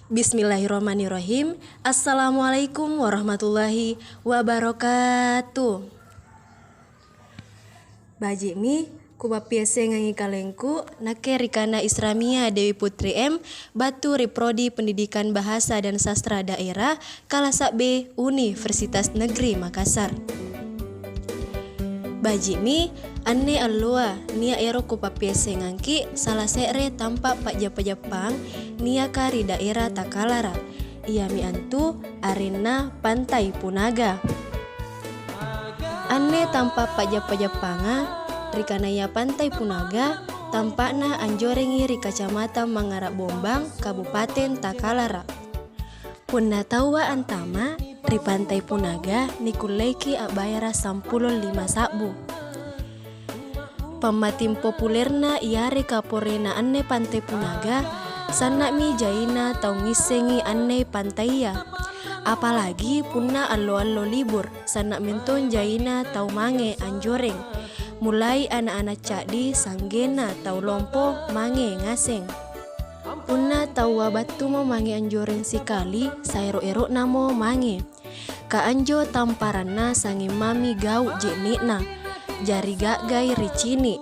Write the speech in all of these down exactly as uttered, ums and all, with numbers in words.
Bismillahirrahmanirrahim. Assalamualaikum warahmatullahi wabarakatuh. Baji'mi, kupappiassengangi kalengku, nakke rikana Isramia Dewi Putri M, battu ri Prodi Pendidikan Bahasa dan Sastra Daerah, kalasa' B, Universitas Negeri Makassar. Baji'mi, anne alloa nia' ero' kupappiassengangki' sala se're tampa' pa'jappa-jappang niaka ri daera Takalara', iami antu arenna Pantai Punaga. Anne tampa' pa'jappa-jappanga, rikanaya Pantai Punaga, tampa'na anjorengi ri Kacamatan Mangngara' Bombang, Kabupaten Takalara'. Punna taua antama' ri Pantai Punaga, nikulleiki a'bayara' sampulo lima sa'bu. Pammating populerna yareka porena anne Pantai Punaga, sanna'mi jaina tau ngissengi anne pantaiya. Apalagi punna allo-allo libur, sanna' mentong jaina tau mange anjoreng. Mulai ana'-ana' ca'di, sa'genna tau lompo mange ngaseng. Punna taua battumo mange anjoreng sikali, saero-ero'namo mange. Ka anjo tamparanna sangnging mami gau' je'ne'na, jari ga'gai ricini'.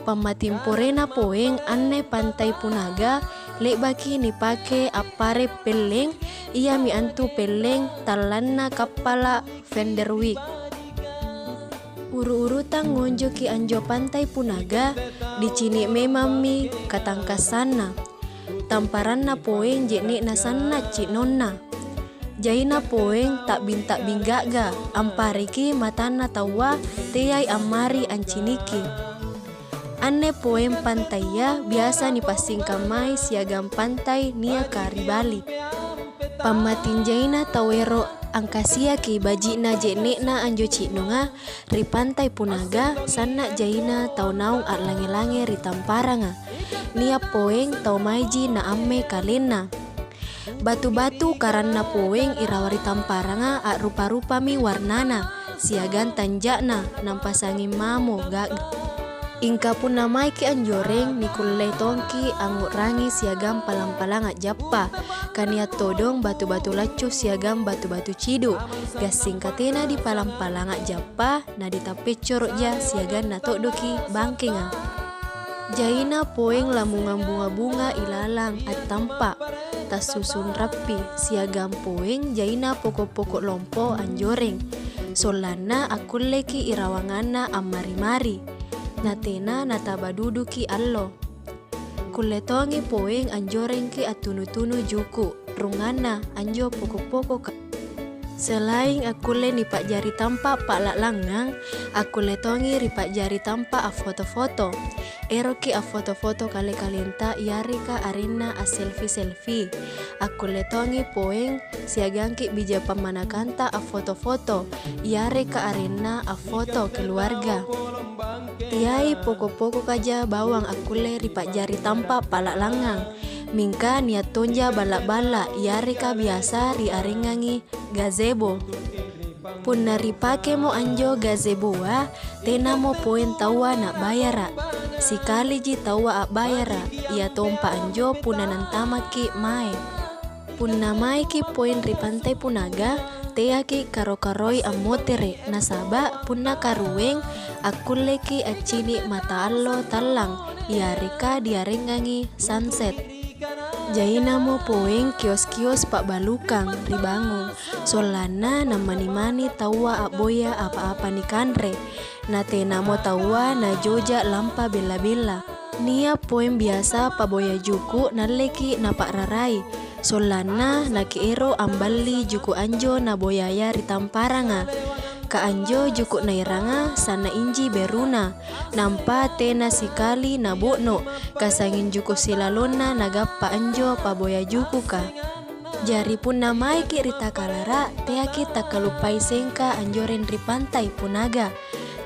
Pammating porena poeng anne Pantai Punaga le'baki nipake appare' pelleng, iami antu pelleng tallanna kappala' Van der Wijck. Uru-urutang ngonjoki anjo Pantai Punaga, dicini' memammi katangkassanna. Tamparanna poeng je'ne'na sanna' ci'nonna. Jaina poeng ta'bing-ta'bing ga'ga, ampareki matanna taua teai ammari anciniki. Anne poeng pantaiya biasa nipassingkammai siagang pantai niaka ri Bali. Pammating jaina tau ero' angkasiaki baji'na je'ne'na anjo ci'nonga, ri Pantai Punaga, sanna' jaina tau naung a'lange-lange ri tamparanga. Nia' poeng tau maiji naamme kalenna. Batu-batu karanna poeng irawa ri tamparanga a'rupa-rupami warnana siagang tanja'na, nampa sangnging mamo ga'ga. Ingka punna maeki anjoreng, nikulle tongki angngu'rangi siagang palang-palang a'jappa, ka nia' todong batu-batu laccu siagang batu-batu cidu', gassing katena dipalang-palang a'jappa, naditappeccoro'ja siagang nato'doki bangkenga. Jaina poeng lamungang bunga-bunga ilalang attampa', tassusung rappi, siagang poeng jaina poko'-poko' lompo anjoreng, sollanna akkulleki irawanganna ammari-mari, natena nataba duduki allo. Kulle tongi poeng anjorengki attunu-tunu juku'. runganna anjo poko'-pokoka. Selaing akkulle nipa'jari tampa' pa'la'langngang, akkulle tongi ripa'jari tampa' affoto-foto. Eroki affoto-foto kale-kalenta yareka arenna asselfie-selfie. Akkulle tongi poeng siagangki bija pammanakanta affoto-foto yareka arenna affoto keluarga. Teai poko'-pokokaja bawang akkulle ripa'jari tampa' pa'la'langngang. Mingka nia' tonja balla'-balla' yareka biasa riarengangi gazebo. Punna ripakemo anjo gazeboa, tenamo poeng taua na'bayara'. Sikaliji taua a'bayara', iatompa anjo punna nantamaki' mae. Punna maeki' poeng ri Pantai Punaga, teaki' karo-karoi ammotere', nasaba' punna karueng, akkulleki' accini' mata allo tallang, yareka diarengangi sunset. Jainamo poeng kios-kios pa'balukang ribangung, sollanna nammani-mani taua a'boya apa-apa nikanre, natenamo taua najoja lampa bella-bella. Nia' poeng biasa paboya juku' nalleki' napa'rarai, sollanna nakiero' amballi juku' anjo naboyaya ri tamparanga. Ka anjo juku' naeranga sanna' inji beruna, nampa tena sikali nabo'no', kasanging juku' silalonna nagappa anjo paboya jukuka. Jari punna maeki' ri Takalara', teaki' takkaluppai sengka anjoreng ri Pantai Punaga.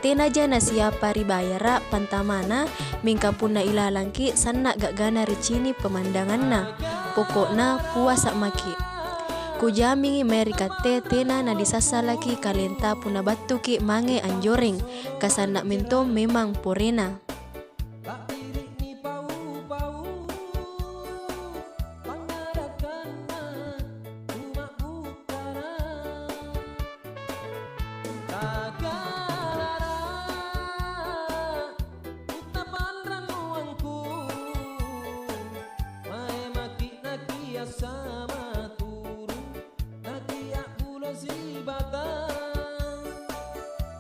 Tenaja nasiapa ribayara' pantamana, mingka punna ilalangki' sanna' ga'gana ricini' pemandanganna. Poko'na puasa' maki'. Kujamingi mae ri katte tena nadisassalaki kalenta punna battuki' mange anjoreng, ka sanna' mentong memang porena. La'biri'mi pau-pau, pangngadakanna Sama turu, nakia'bulo sibata,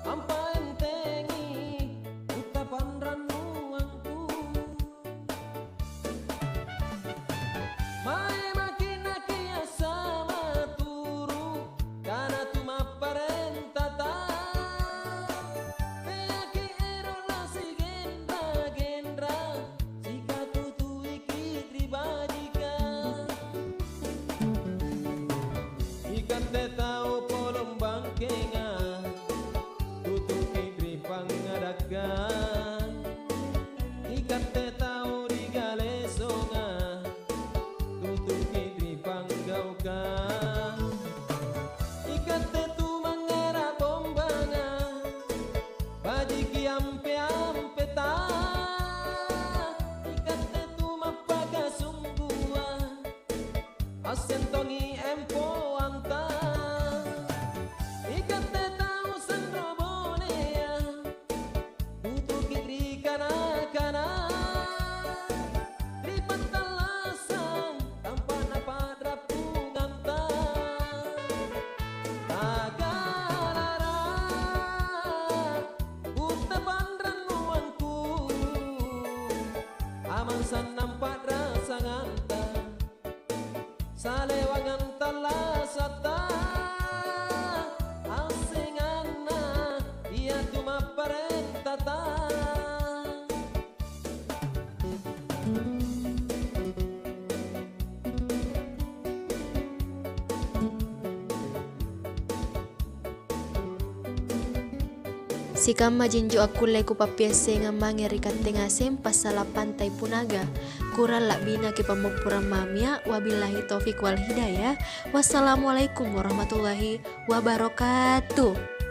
ampaentengi uttapanrannuangku. Mae maki' nakiassama turu, kana tu mapparentata. Teaki' ero' lasigenra-genra, sikatutuiki' ri bajika. Ikatte tau polong bangkenga, tutuki' ri pangngadakka. Ikatte tau ri galesonga, tutuki' ri panggauka. Ikatte tu mangngara' bombanga, bajiki ampe-ampeta. Ikatte tu mappakasungguang, asseng tongi empoanta. Ikatte tau sanro bonea, tutuki' ri kana-kana, ri pattalasang tampa'na pa'rappunganta. Takalara' uttapanrannuangku, amang sannang pa'rasanganta. Salewangang tallasatta, assenganna ia tu mapparentata. Sikamma jinjo akkulle kupappiassengang mange ri katte ngaseng passala' pantai Punaga. Kurang la'bina kipammopporang mamia, wabillahi taufiq wal hidayah. Wassalamualaikum warahmatullahi wabarakatuh.